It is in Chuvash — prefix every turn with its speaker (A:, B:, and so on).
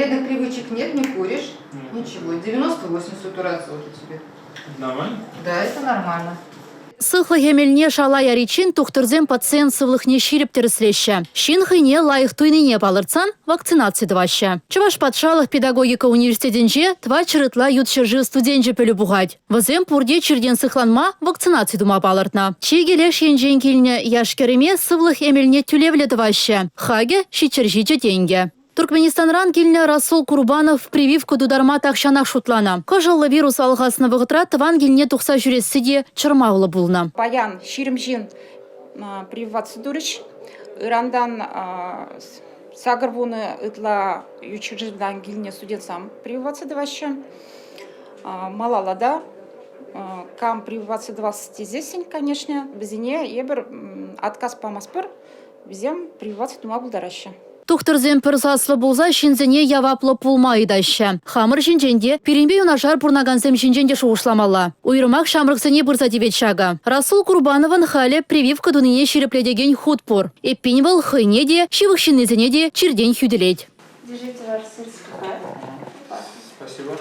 A: Вредных привычек нет, не куришь? Ничего. 98 сатурация вот у тебя.
B: Нормально?
A: Да, это нормально.
C: Сыхлӑх эмелне шала яриччен тухтӑрсем пациент сывлӑхне ҫирӗп тӗрӗслеҫҫӗ. Ҫын хӑйне лайӑх туйнине палӑртсан вакцинаци тӑваҫҫӗ. Чӑваш патшалӑх педагогика университетӗнче тӑватҫӗр ытла ют ҫӗршыв студенчӗ пӗлӳ пухать. Вӗсем пурте чиртен сыхланма вакцинаци тума палӑртнӑ. Чикӗ леш енчен килнӗ яш-кӗрӗме сывлӑх эмелне тӳлевлӗ тӑваҫҫӗ. Хакӗ 707 тенкӗ. Туркменистанран килнӗ Расул Курбанов прививка тутарма тахҫанах шутланӑ. Кӑшӑллӑ вирус алхаснӑ вӑхӑтра тӑван килне тухса ҫӳресси те чӑрмавлӑ пулнӑ.
D: Паян 20 ҫын прививаци турӗҫ. Ырантан 80 ытла ют ҫӗршывран килнӗ студентсем прививаци тӑваҫҫӗ. Малалла та кам прививаци тӑвас тесессӗн, конечно, вӗсене эпир отказ памастпӑр. Вӗсем прививаци тума пултараҫҫӗ.
C: Тухтӑрсем пӗр саслӑ пулса ҫынсене яваплӑ пулма ыйтаҫҫӗ. Хамӑр ҫинчен те, пирӗнпе юнашар пурӑнакансем ҫинчен те шухӑшламалла. Уйрӑмах ҫамрӑксене пырса тивет ҫакӑ. Расул Курбановӑн халӗ прививка тунине ҫирӗплетекен хут пур. Эппин вӑл хӑйне те, ҫывӑх ҫыннисене те чиртен хӳтӗлет.
E: Держите ваш сертификат.
B: Спасибо.